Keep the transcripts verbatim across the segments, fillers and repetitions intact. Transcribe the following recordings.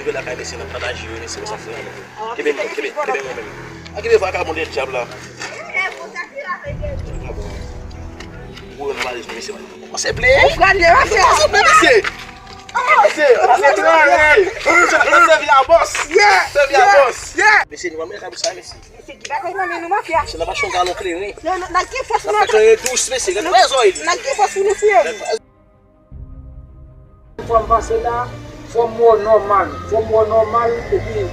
Rive lakay mesye, n ap pataje yo, mesye, sa fè anmè. Kenbe men, kenbe, kenbe men menm. A kenbe vakabon de dyab la. Ou nan valiz mesye. Kòmanse pleye. Ou prale, mesye. Kòmanse pleye, mesye. Mesye, mesye, mesye. Sèvi a bòs. Sèvi a bòs. Mesye, nou pa mete sa pou sa, mesye. Mesye, ki bagay nan men nou, mafya? Mesye, n ap mache yon galon kleren. Nan, nan, nan ki fòs nou? N ap fè kleren dous, mesye. Gade, wè zòrèy li. Nan ki fòs nou, mesye? Fwa m pase la, fò m wè w nòmal, fò m wè w nòmal, epi,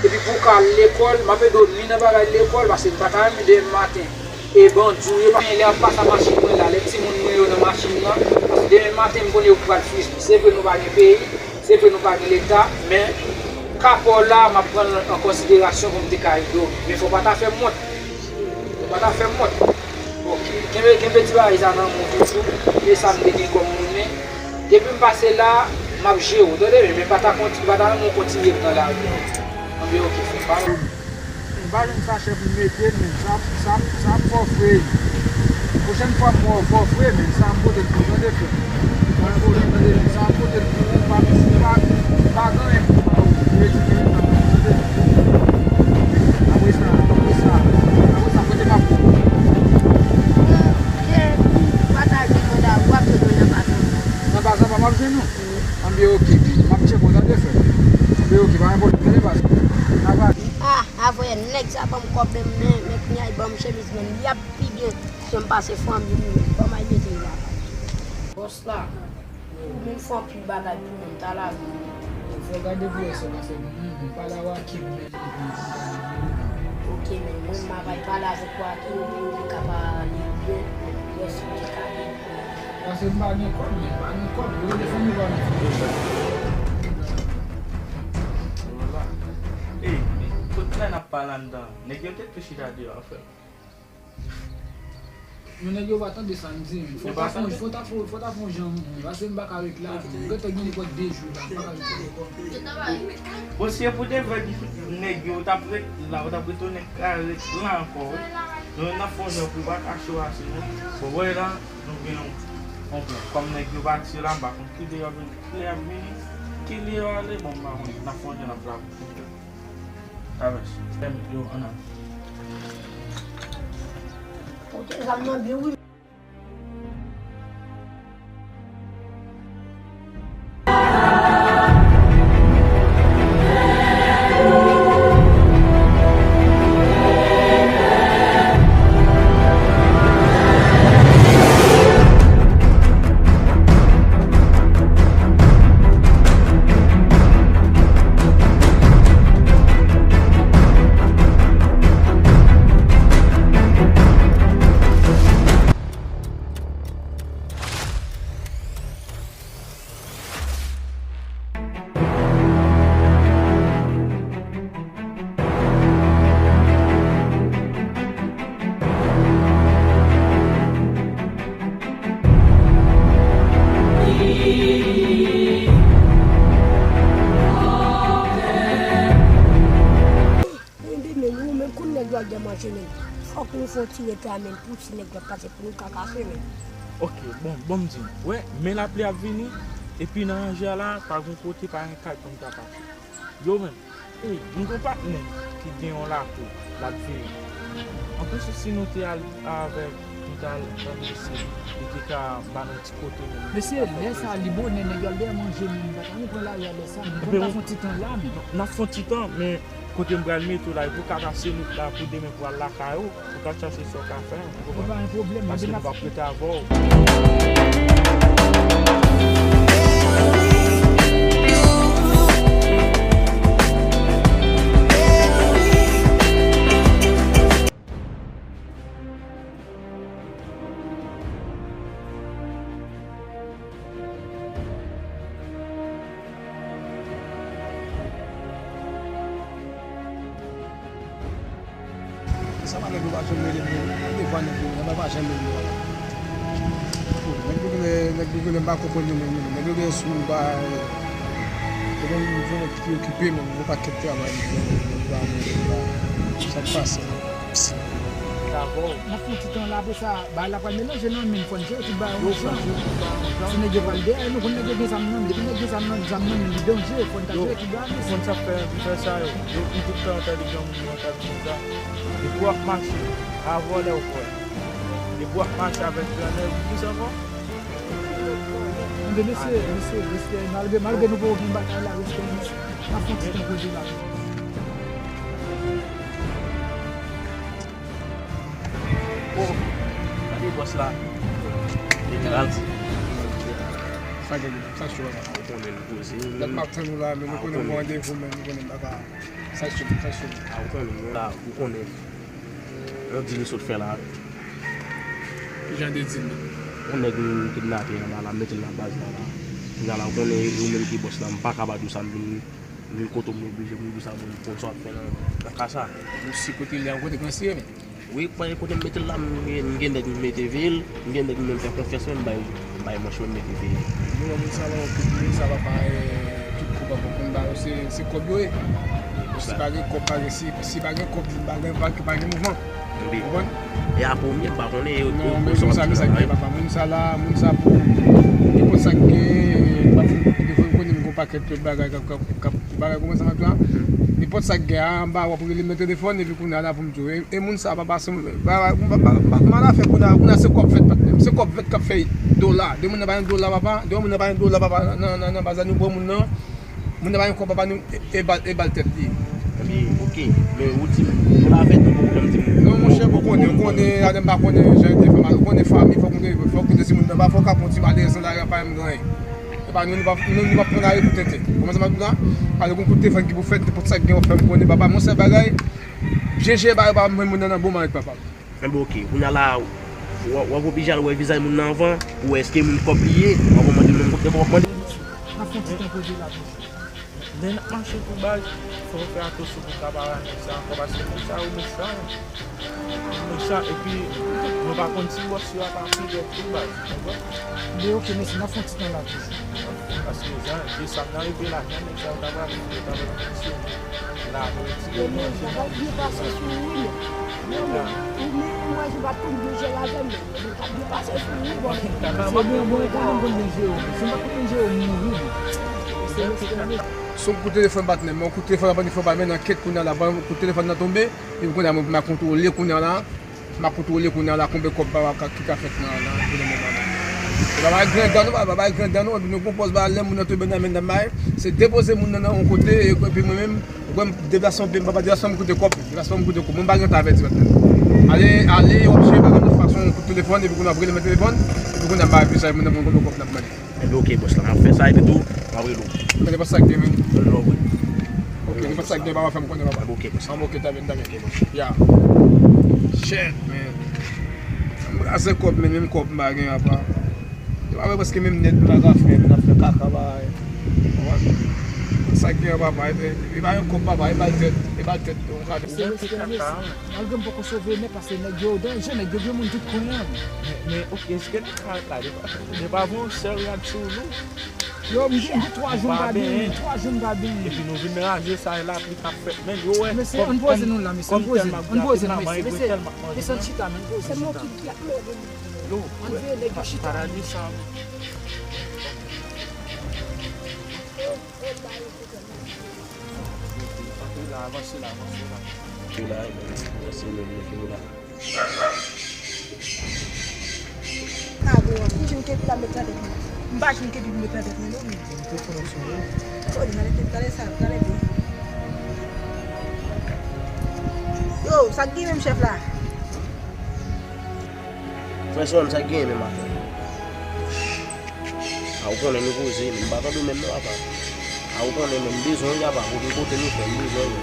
epi pou w ka al lekòl, m ap ede w li nan bagay lekòl, paske m pa ta renmen demen maten e bandi w ye, paske lè y ap pase a machin mwen la, lè timoun mwen yo nan machin nan, paske demen maten m konnen yo pral fizye. Se vre nou pa gen peyi, se vre nou pa gen leta, men ka pa w la, m ap pran l an konsiderasyon pou m te ka ede w. Men fò w pa ta fè m wont. Ou pa ta fè m wont. Ok. Kenbe, kenbe ti bagay sa nan men w toujou. E sa m te gen kòm monnen. Depi m pase la, m ap jere w, tande, men pa ta konti-, pa ta renmen w kontinye pran lari a. Anben, ok, frè, pa. M pa jwenn sachè pou m mete l, men sa, sa, sa fò fre. Pwochèn fwa m wè w fò fre, men sa m pote l pou w, tande, frè. Pa gen pwoblèm, tande, men sa m pote l pou ou, pa, pa, pa gen anyen pou m ba ou. Mete l nan men m, tande. Apre sa, apre sa, apre sa, kote m ap pran w? Ke ou pataje manda, w ap jwenn mwen nan bazan. Nan bazan pa m ap jwenn ou? Wi. Anben, ok, m ap tcheke w, tande, frè. Anben, ok, pa gen pwoblèm, tande, baz. N ap pale. Ah, avè nèg sa ban m kòb menm, men, men kounye a, li ban m chemiz menm, li ap pi byen. Jan m pase fanmi m, li menm. Ban m al mete l la. Bòs la. Ou menm fè anpil bagay pou mwen, m ta lave w. Fò w gade pou wè si w ka fè m, m pale avè Kim, men, m pale avè Kim. Ok, men mwen, m ap al pale avèk ou, Kim, pou li ka pale byen, wè si w te ka ede mwen. Paske m pa gen kòb, men m pa gen kòb, yo rele fanmi pa m. Ey, men, kote n ap pale anndan? Nèg yo te tou chita deyò, frè. Men nèg yo pa tande sa m di, men. Fò ta fè, fò ta fè, fò ta fè yon jan, men, paske m pa ka ret la, men. Gentan gen nenpòt de jou la, m pa ka ret la. Bon, si e pou de vrè nèg yo t ap ret la, yo t ap retounen ka ret la ankò, wi. Nou menm n ap fè yon jan pou yo pa kache yo ase, non. Bon, wè la, nou gen yon, yon plan. Kòm nèg yo pati la, m pa konn ki lè y ap vini, ki lè y ap vini, ki lè y ap ale, bon, m pa konnen. N ap fè yon jan, n ap travay. Travèse. Fèmen yo, ann ale. Pote zam nan byen, wi. Enben, men ou menm, kounye a lè w al dèmanje, men, fòk nou fè yon ti reta, men, pou ti nèg yo ap pase pou nou ka kache, men. Ok, bon, bon, m di w. Wè, men lapli ap vini, epi nan ranje a la, pa gen kote, pa gen kay pou nou ta pase. Yo menm, ey, m gen yon patnè ki gen yon lakou, l ap veye. Anplis, si nou te al avèk, nou t al nan mesye, li te ka ba nou ti kote menm. Mesye, lè sa, li bonè, nèg yo al dèyè manje, men m pa ta renmen pran lari a lè sa, men bon, n ta fè yon ti tan la, men. N ap fè yon ti tan, men kote m pral mete w la, epi w ka pase nou la pou demen pou al lakay ou. Ou ka chache sa w ka fè, ou konprann? Pa gen pwoblèm, paske nou p ap rete avè w. Sa pa nèg yo pa janm rele m, yo. Mwen devwa nèg yo, nèg yo pa janm rele m. Nèg yo genlè, nèg yo genlè m pa konprann yo menm, yo. Nèg yo genlè sou m pa, yo menm, yo menm ki okipe menm, yo pa kèt travay, yo pa, yo pa, sa k pase. N ap fè yon ti tan la, apre sa, bagay la pral melanje non, men fò n jere tout bagay an menm jan. Si nèg yo pral dèyè, nou konn nèg yo gen zam nan men. Depi nèg gen zam nan, zam nan men, li danje, fò n ta jere tout bagay an menm. Ou konn sa k fè, fè sa yo. Yo, m tout tan tande granmoun yo t ap di sa. Depi w ap mache, a vòlè w vòlè. Depi w ap mache avèk grannèg, ou plis ankò. Anben, mesye, mesye, respè, malgre, malgre nou poko gen batay la, respè, mesye. N ap fè yon ti tan poze la. Oh, gade bòs la. Li pral di. Sa gen, sa cho la. Ou konnen nou poze. Dat m ap tann ou la, men nou konnen m gen randevou, men nou konnen m pa ka. Sa cho, sa cho. A, ou konnen, la, ou konnen. Yon dil m sot fè la. Ki jan de dil? Yon nèg m kidnape anba la, m mete l nan baz la, la. Kounya la, ou konnen, ou menm ki bòs la, m pa ka pa di w sa, m vin, m vin kote w, m oblije, m di w sa, m konn sa w ap fè nan, nan ka sa. Ou si kote l ye a, ou kote l ye, men. Wi, kote m mete l la, m gen, m gen nèg m mete veye l, m gen nèg m menm fè konfyans, men m bay, m bay manch, men m mete veye l. Nou wè moun sa la, tout moun sa papa, eh, tout kou papa konn ba yo, se, se kòb yo ye. Si pa gen kòb, pa gen, si, si pa gen kòb, pa gen, pa, pa gen mouvman. Wi. Ou konprann? E a premye, m pa konnen, yo, non, yo, men yo moun sa, men sa ki gen papa, moun sa la, moun sa pou, nenpòt sa ki gen, pa fou, devan konnen m gon pakèt lòt bagay k ap, k ap, k ap, bagay kòman sa m ap di la, nenpòt sa ki gen a, anba w ap rele m nan telefòn, epi kounye a la pou m di w, e, e moun sa, papa, se, pa, pa, pa, pa, mal afè kounye a, kounye a se kòb vèt, patnè m, se kòb vèt k ap fè dola, de moun nan pa gen dola, papa, de moun nan pa gen dola, papa, nan, nan, nan baz la, nou pran moun nan, moun nan pa gen kòb, papa, nou, e, e bal, e bal tèt li. Epi, oke, men ou di m, ou la avèk nou, pou ou di m. Non, monchè, ou konnen, ou konnen, Adèm pa konnen, jan yo te fè mal, ou konnen fanmi, fòk ou te, fòk ou te timoun nan, pa fòk ap yon ti malerèz nan lari a, pa menm gen anyen. E pa nou, nou pa, nou, nou pa pran lari pou tenten. Kòman sa m ap di w la? Pale gon kout telefòn ki pou fèt, nenpòt sa k gen, w ap fè m konnen, papa, monchè, bagay, byen jere bagay, papa, mwen, moun nan nan bon marèt, papa. Enben, oke. Kounye a la, w ap, w ap oblije al wè vizaj moun nan anvan, pou wè èske moun kòb li ye, w ap mande moun kòb, w ap mande. N ap fè yon ti tan poze la, tou. Lè n ap mache tou baz, fò w fè atansyon pou w ka pa wè nèg sa ankò, paske nèg sa yo mechan. Yo mechan, epi nou pa konn si bòs yo ap ap fidèl tou baz, w konprann? Men oke, mesye, n ap fè yon ti tan la toujou. Paske jan, jan sa m nan rive la, jan nèg sa yo ta pral, yo ta pral fonksyone. La, nou di yo manje. Sa pa byen pase sou ou, non. Non, non. Ou menm, mwen, je pa t konn byen jere avè m, non. Li pa t byen pase sou ou, bon. Se bon, bon, ou konnen m konn byen jere w. Si m pa t konn byen jere w, m mouri, non. Se respè, mesye. Son kout telefòn patnè m, yon kout telefòn ap annik fè pa men nan kèt kounye a la, kout telefòn nan tonbe, epi kounye a mwen, m ap kontwole kounye a la. M ap kontwole kounye a la konbyen kòb papa ka, ki ka fèt nan, nan, nan moman nan. E pa bay grenn dan non, pa bay grenn dan non, epi nou gon pòz ba lè moun nan tonbe nan men nan bay, se depoze moun nan nan yon kote, e, epi mwen menm, ou kwè m deplase yon pye, m pa, pa deplase m koute kòb, deplase m koute kòb, mwen m pa gen tan avèti patnè. Ale, ale, w ap jere bagay nan fason kout telefòn, epi kounye a w ap rele men telefòn, epi kounye a m bay vizaj moun nan pou konbyen kòb n ap mande. Enben, oke, bòs la, m ap fè sa, epi tou, m ap rele w. Nan nenpòt sa k gen, men. Yon lòv, wi. Ok, nenpòt sa k gen, papa, fè m konnen, papa. Enben, oke, bòs la. Anben, oke, ta byen, ta byen. Oke, bòs. Ya. Shit, man. M kraze kòb, men menm kòb m pa gen, papa. Se pa vre, paske menm nèt m pa ka fè, m ap fè kaka, papa. Konprann? Sa k gen, papa, e, e, e pa yon kòb, papa, e bal tèt, e bal tèt, yon ka. Se respè, mesye. Malgre m poko sove nèt, paske nèg yo danje, nèg yo gen moun tout kwen an. Men, men, oke, èske nèg sa la, li pa, li pa voye yon sèl rad sou nou? Yo, m gen, m gen twa jou m pa benyen, twa jou m pa benyen. Epi nou vin raje sa, e lapli k ap fèt, men yo wè. Mesye, ann poze nou la, mesye, ann poze nou, ann poze nou, mesye, mesye, mesye, ann chita, men, ann poze, chita. Yo, ann veye nèg yo chita. Paradi sa, wi. Antre la, avanse la, avanse la. Yo la, e, avanse, men, men, yo la. Kago an, m jwenn kepi la met nan tèt mwen. M pa jwenn kepi pou met nan tèt mwen non. M te konnen sou mwen. Tande, tande, tande sa, tande. Yo, sa k gen menm chèf la? Frè Sòm, sa k gen menm atè? A, ou konnen nou poze, men m pa tande w menm non, papa. A, ou konnen, men m bezwen w, papa. Ou vin kote nou, frè, m bezwen w.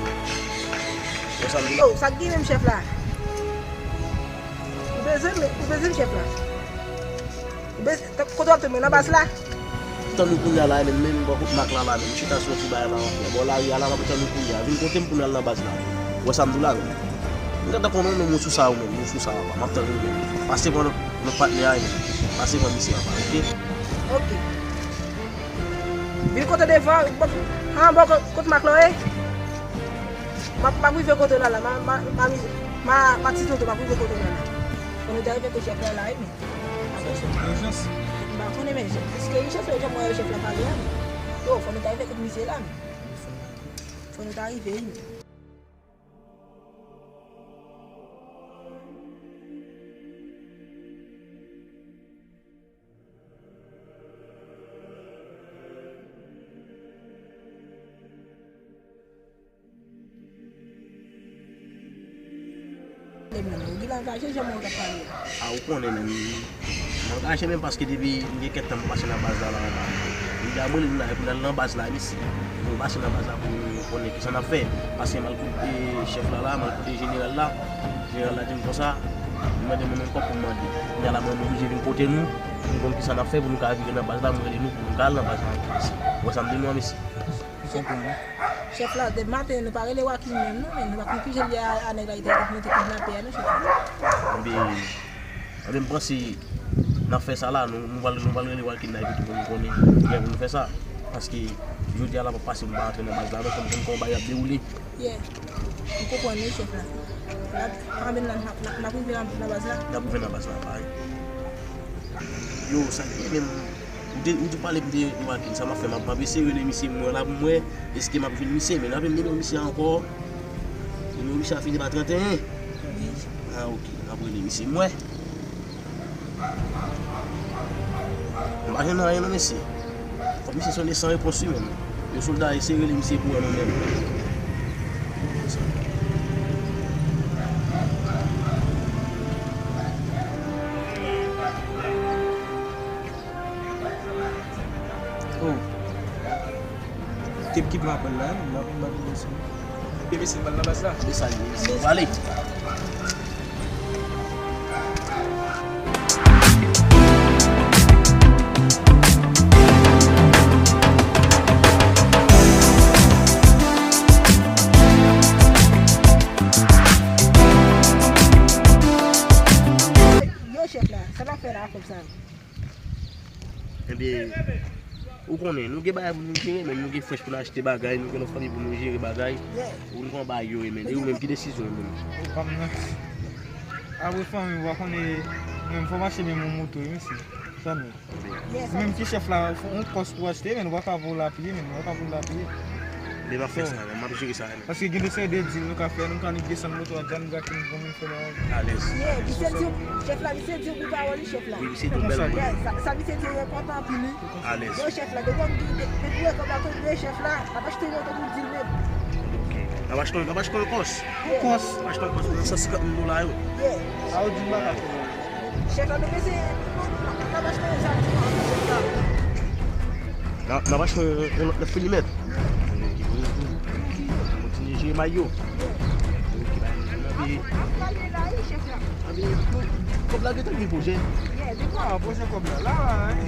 Wè sa m di? Yo, sa k gen menm chèf la? Ou bezwen m, ou bezwen m chèf la? Ou bezwen, kote w ap tann mwen nan baz la? Tann ou kounye a la, menm, menm bò kot Mak la, la, menm chita sou yon ti bagay la, anfè. Bò lari a la, m ap tann ou kounye a. Vin kote m pou n al nan baz la. Wè sa m di w la, menm. M gentan konnen w menm ou sou sa ou menm, ou sou sa papa. M ap tann ou menm. Pase pran lòt patnè a menm. Pase pran misye papa, oke? Oke. Vin kote devan, an bò kot Mak la ye. M ap, m ap rive kote la la, m a, m a, m a mize. Ma, ma ti tonton, pa pou kote w la. Fò nou ta rive kote chèf la la, wi, men. Sa se yon ijans. M pa konnen, men, piske ijans la, jan mwen wè chèf la pale a, men. Yo, fò nou ta rive kote misye la, men. Fò nou ta rive, wi, men. Ou gen angaje, jan mwen t ap pale a. A, ou konnen, men, m angaje menm paske depi m gen kèk tan m pase nan baz la, la anba. Li di a mwen, li la, pou l al nan baz la, mesye. Pou nou pase nan baz la, pou nou konnen kisa n ap fè. Paske m al koute chèf la, la, m al koute jeneral la. Jeneral la di m konsa, li mande mwen menm kòb pou m mande. Kounye a la, mwen, m oblije vin kote nou, pou nou konn kisa n ap fè, pou nou ka vire nan baz la, mwen rele nou, pou nou ka al nan baz la ankò, mesye. Ou wè sa m di nou an, mesye? Chèf la, depi maten, nou pa rele Wakin menm, non, men nou pa konn kijan li a, a nèg la, li te monte kidnape a, non, chèf la. Enben, enben, m panse, n ap fè sa la, nou, nou pral, nou pral rele Wakin la, epi tou pou nou konnen kijan pou nou fè sa. Paske, jodi a la, pa pase, m pa antre nan baz la, non, fò m konn kòman bagay ap dewoule. Yeah. M konprann, wi, chèf la. N ap, anben, n ap, n ap, n ap rive nan, nan baz la. N ap rive nan baz la, parèy. Yo, sa k gen menm? Ou te, ou te pale m de Wakin, sa m ap fè, m ap, m ap eseye rele misye, m wè la pou m wè, èske m ap jwenn misye, men n ap nimewo misye a ankò. Nimewo misye a fini pa trant e en. Wi. A, oke, n ap rele misye, m wè. M pa jwenn anyen non, mesye. Fòk misye sonnen san repons wi, menm. Yo sòlda, eseye rele misye pou wè nou menm. Oh. Kip, kip m aprann la, m ap, m ap vin sou. Bebe, se m pral nan baz la. Se sa li ye, mesye. Ou ale. Yo, chèf la, sa n ap fè la, kòb sa? Ebyen, ou konnen, nou gen bagay pou nou jere, men nou gen frèch pou nou achte bagay, nou gen lòt fanmi pou nou jere bagay. Ou konn kòman bagay yo ye, men. E ou menm, ki desizyon ou menm? Ou pa m nan. Apre fanmi, ou pa konnen, menm fò m achte menm yon moto, wi, mesye. Sa nou. Menm ki chèf la, yon kòs pou achte, men ou pa ka voye l a pye, men ou pa ka voye l a pye. Men m ap fè sa, m ap jere sa, men. Paske gen de seri de deal nou ka fè, nou ka desann moto a, John Bracken, bon, Alèz. Yeah, misye di, chèf la, misye di wi pawòl li, chèf la. Wi, misye di yon bèl mo. Yeah, sa, sa misye di yo enpòtan anpil, wi. Alèz. Yo, chèf la, depi w ap di, depi w wè kòb la tonbe, chèf la, n ap achte yon oto pou di l menm. Ok. N ap achte, n ap achte yon kòs. Yon kòs. N ap achte yon kòs pou san senkant mil dola yo. Yeah. A, ou di m pa ka fè. Chèf la, nou bezwen, n ap achte yon zam tou, an, chèf la. N ap, n ap achte yon, yon lòt nèf milimèt. Kontinye jere may yo. Kòb la gentan gen pwojè. Ah, pwojè kòb la, la, la, hein.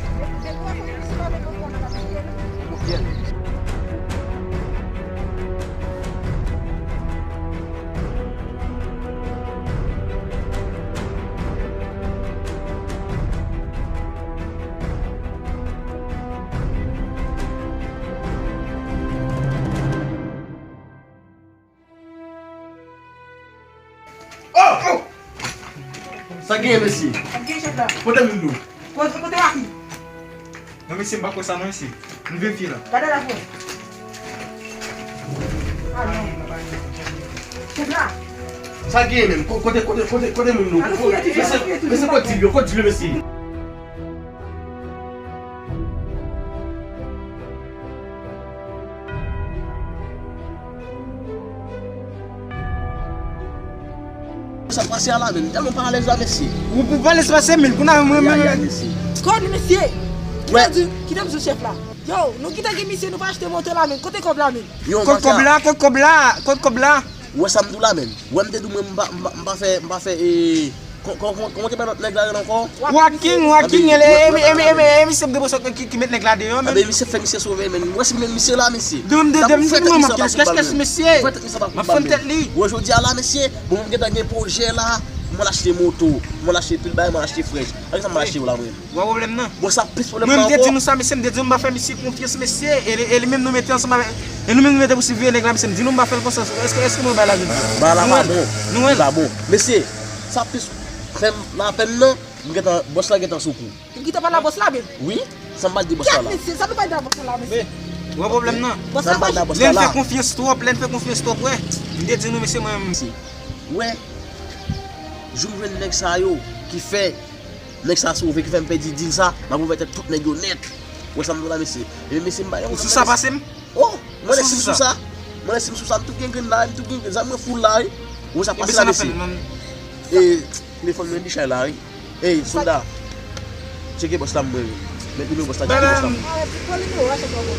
Oh! Oh! Sa genyen, mesye? Sa genyen, chèf la? Kote moun yo? Kote, kote Wakin? Non, mesye, m pa kwè sa, non, mesye. Nou verifye la. Gade la, frè. Ah, non. Chèf la. Sa genyen menm? Ko-, kote, kote, kote, kote moun yo? Mesye, mesye, kote dil yo? Kote dil yo, mesye? Sa pase a la menm, tèlman pa alèz la, mesye. Ou pou pa lès pase, men kounye a, mwen, mwen, mwen. Kòd, mesye. Kite m di, kite m di chèf la. Yo, nou kite gen misye, nou pa achte moto la, men. Kote kòb la, men? Kote kòb la, kote kòb la, kote kòb la? Ou wè sa m di w la, men. Ou wè m te di w mwen m pa, m pa, m pa fè, m pa fè, e, Kò-, kò-, kò-, kòman ki ba lòt nèg la rele ankò? Waking, Waking, e, e, e, e, e misye m te panse ki, ki met nèg la deyò, men. Anben, misye fè misye sove, men. Ou wè si men misye la, mesye. Dèm, dèm, dèm, dèm, dèm, kès, kès, mesye. M ap fann tèt li. Ou wè jodi a la, mesye, bon, m gentan gen pwojè la. M al achte moto, m al achte pil bagay, m al achte frèch. Sa ki sa m al achte yo la, mwen? Ou wè pwoblèm nan? Bon, sa plis pwoblèm nan ankò. Mwen, m te di nou sa, mesye, m te di nou m pa fè misye konfyans, mesye. E, e li menm nou mete ansanm avèk, e nou menm nou mete pou siveye nèg la, mesye, m di nou m pa fè l konfyans. Èske, èske nou bay la jodi a? Ba la pa bon. Nou wè l. Li pa bon. Mesye, sa plis fè m lapèn nan, m gentan, bòs la gentan sou kou. Ou kite pale a bòs la, byen? Wi, sa m pral di bòs la la. Kèt, mesye, sa nou pral di a bòs la la, mesye. Ou wè pwoblèm nan? Bòs la, sa m pral di a bòs la la. Lè n fè konfyans twòp, lè n fè konfyans twòp, wè. M te di nou, mesye, mwen menm. Wè, jou m jwenn nèg sa yo ki fè nèg sa sove, ki fè m pèdi dil sa, m ap ouvè tèt tout nèg yo nèt. Wè sa m di w la, mesye. Ebyen, mesye, m pa gen... Ou sou sa pase m? Oh, mwen lè si m sou sa. Mwen lè si m sou sa, m tou gen grenn la, m tou gen grenn. Zam mwen full la, wi. Ou sa pase la, mesye. E, telefòn mwen bichay la, wi. Ey, Soulda. Tcheke bòs la, m mwen, wi. Met nimewo bòs la, tcheke bòs la. Pran nimewo a, se pa bon.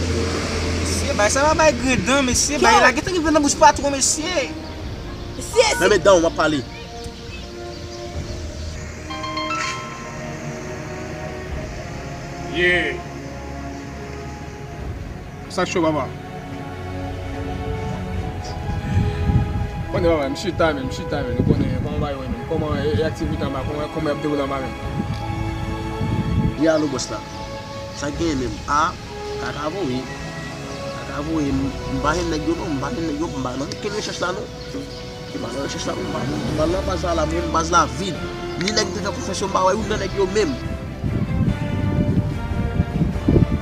Mesye, bay sa pa bay grenn dan, mesye. Bay la gentan rive nan bouch patwon, mesye. Nan men dan w, m ap pale. Yeah. Sa k cho, papa? Konnen, papa, m chita, men, m chita, men. Nou konnen kòman bagay yo ye, men. Kòman e, e aktivite anba, kòman, kòman y ap dewoule anba, men. Wi, alo, bòs la. Sa k genyen menm? A, kaka voye. Kaka voye. M, m pa jwenn nèg yo, non. M pa jwenn nèg yo. M pa nan okenn rechèch la, non. M pa nan rechèch la, non. M pa, m pa nan baz la, la, mwen, baz la vid. Ni nèg m te fè konfyans yo, m pa wè youn nan nèg yo menm.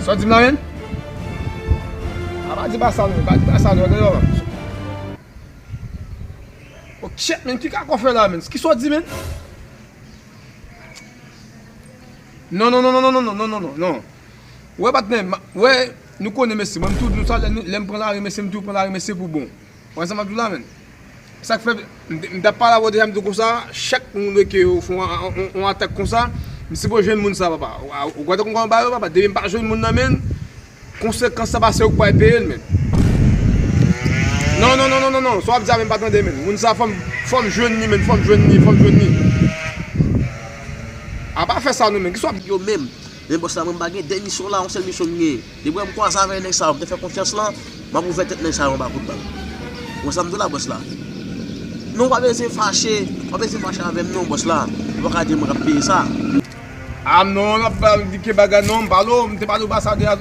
Sa w di m la, menn? A, pa di m pa sa, non, pa di m pa sa, non, tande, papa. Oh, shit, menn, ki kaka w fè la, menn? Kisa w di, menn? Non, non, non, non. Ou wè, patnè, m, ou wè, nou konnen, mesye, mwen, m toujou di nou sa, lè nou, lè m pran lari, mesye, m toujou pran lari, mesye, pou bon. Ou wè sa m ap di w la, menn? Sa k fè, m, m t ap pale avè w deja, m di w konsa, chak moun ke yo fè yon, yon, yon, yon atak konsa, m sipoze jwenn moun sa, papa. Ou, ou, ou kwè konn kòman bagay yo, papa? Depi m pa jwenn moun nan, menn, konsekans sa, pa se ou k pral peye l, menn. Non, non, non, non, non, non. Sa w ap di a, menn, pa tande, menn. Moun sa, fò m, fò m jwenn li, menn. Fò m jwenn li, fò m jwenn li. A pa fè sa, non, menn. Kisa w ap... Yo menm. Men bòs la, mwen m pa gen de misyon la, yon sèl misyon m genyen. Depi m kwaze avèk nèg sa yo, m te fè konfyans lan, m ap ouvè tèt nèg sa yo anba kout bal. Ou wè sa m di w la, bòs la? Non, w pa bezwen fache, w pa bezwen fache avè m non, bòs la. Ou pa ka di mwen k ap peye sa. A non, n ap ba di ke bagay non, m pale w, m te pale w ba sa deja.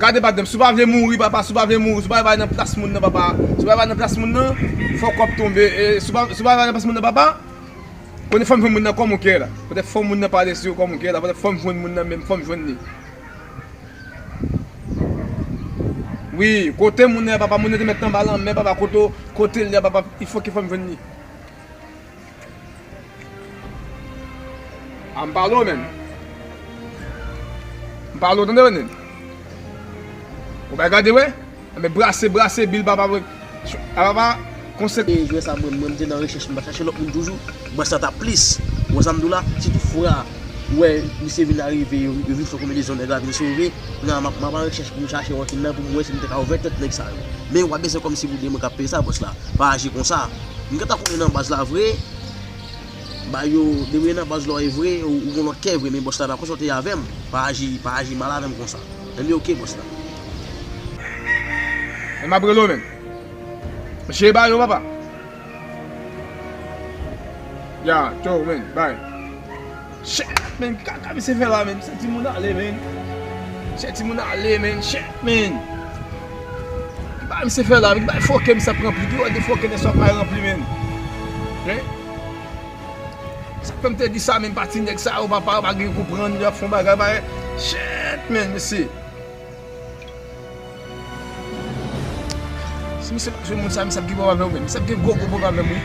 Gade, patnè m, si w pa vle mouri, papa, si w pa vle mouri, si w pa vle nan plas moun nan, papa, si w pa vle nan plas moun nan, fò kòb tonbe, e, si w pa, si w pa vle nan plas moun nan, papa, konnen fò m jwenn moun nan kòman w k ye la. Petèt fò moun nan pale sou kòman w k ye la, petèt fò m jwenn moun nan menm, fò m jwenn li. Wi, kote moun nan ye, papa, moun nan te mèt anba lanmè, papa, kote, kote l ye, papa, il faut que fò m jwenn li. A, m pale w, menn. M pale w, tande, menn. Ou pa gade, wè? Anben, brase, brase, bil, papa, wè. A, papa, konsèk. E, jwè sa, mwen, mwen, m te nan rechèch, m pa chache lòt moun toujou. Bòs la t ap plis. Ou wè sa m di w la? Si toutfwa, ou wè, misye vin arive, yo, yo vin fè konbinezon, nèg la vin sove, kounye a, m ap, m ap an rechèch pou m chache rankin nan, pou m wè si m te ka ouvè tèt nèg sa yo. Men ou pa bezwen kòmsi pou di mwen k ap peye sa, bòs la. Pa aji konsa. M gentan konnen nan baz la vre. Ba yo, depi nan baz la w ye vre, ou, ou gon lòt kè vre, men bòs la pa konsalte avè m. Pa aji, pa aji mal avè m konsa. Ebyen, oke, bòs la. Men m ap rele w, menn. Jere ba yo, papa. Ya, tchou, menn, bay. Shit, menn, ki kaka misye fè la, menn? Misye timoun ale, menn. Misye timoun ale, menn. Shit, menn. Ki bagay misye fè la, menn? Ki bagay fòkè misye ap ranpli? Ki wè de fòkè nèg sa ap ranpli, menn? Hein? Sa k fè m te di sa, menn, pati nèg sa yo, papa, yo pa gen konprann, y ap fè yon bagay, bagay. Shit, menn, mesye. Si misye pa jwenn moun sa, misye ap gen pwoblèm avè w, menn. Misye ap gen gwo, gwo pwoblèm avè m, wi.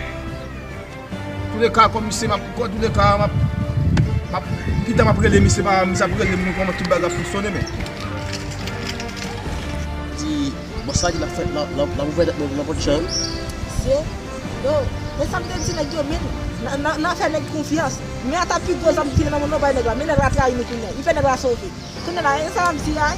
Toulèka, kòm misye, m ap, kò, toulèka, m ap, m ap, pita m ap rele misye, pa, misye ap rele m, nou kòman tout bagay ap fonksyone, menn. Di, bòs la di l ap fè, l ap, l ap, l ap ouvè tèt mwen pou nenpòt jan, wi. Se, yo, men sa m te di nèg yo, men, n a, n a, n a fè nèg konfyans. Men ata pi gwo zam ki nan men nou bay nèg la, men nèg la trayi nou kounye a. Li fè nèg la sove. Kounye a la, e sa m di a, wi.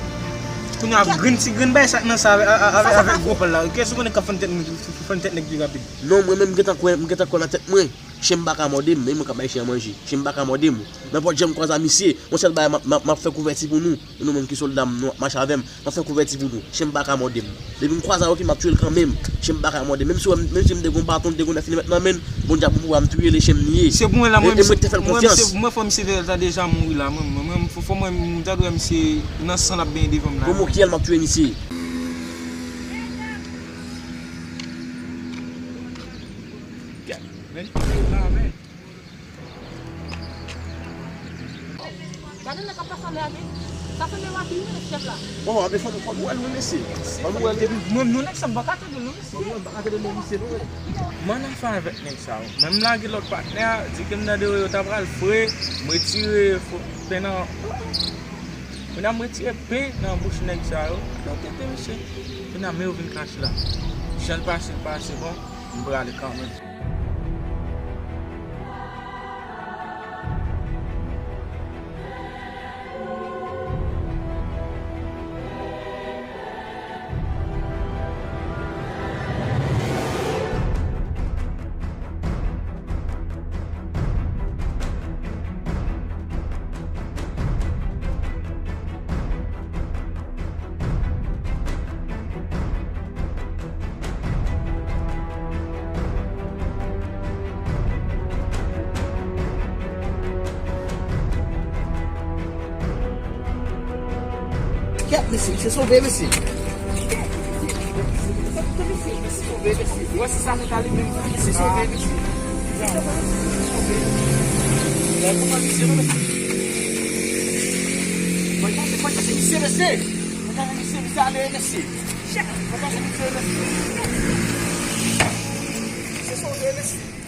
Kounye a, grenn ti grenn bay sa k nan sa avè, avè, avè gwo pal la. Kiyès ou konnen k ap fann tèt moun, fann tèt nèg pi rapid? Non, mwen menm, m gentan kwè, m gentan kwè nan tèt mwen. Chen m pa ka mòde m, men mwen k ap bay chen an manje. Chen m pa ka mòde m. Nenpòt jan m kwaze a misye, yon sèl bagay, m ap, m ap, m ap fè kouvèti pou nou. Nou menm ki sòlda m, nou ap mache avè m, m ap fè kouvèti pou nou. Chen m pa ka mòde m. Depi m kwaze avè l, m ap tiye l kanmenm. Chen m pa ka mòde m. Menm si, menm si m te gen yon baton, m te gen yon nèf milimèt nan men m, Bondye ap pou pouwa m touye l, e chen m li ye. Se pou mwen la, e, mwen, e mwen ki te fè l konfyans. Se, mwen, fò misye te, ta deja mouri la, mwen, mwen, mwen, fò, fò mwen, m ta dwe misye nan san l ap benyen devan m la. Bon, mwen ki al, m ap tiye misye. Men, men. Gade nèg k ap pase anlè a, men. Sa se men Waky wi, chèf la. Bon, anben fò nou, fò nou wè l wi, mesye. Fò nou wè l depi. Mwen, mwen, nèg sa, m pa ka tande l non, mesye. Fò nou wè l, m pa ka tande non, mesye, non. Mwen nan fè avèk nèg sa yo. Men m lage lòt patnè a, di ke m nan deyo, yo ta pral fre, m retire fo-, pen nan, kounye a m retire pen nan bouch nèg sa yo. Yo tete misye. Kounye a men yo vin kache la. Jan l pase, l pase, bon, m prale kanmenm. Kèt, mesye, misye sove, mesye. Misye sove, mesye. Ou wè si sa fèt ale menm, misye sove, mesye. Misye sove. Lè kòman misye, non, mesye. Mwen panse, mwen panse misye, mesye. Mwen panse misye, misye ale, mesye. Mwen panse misye, mesye. Misye sove, mesye.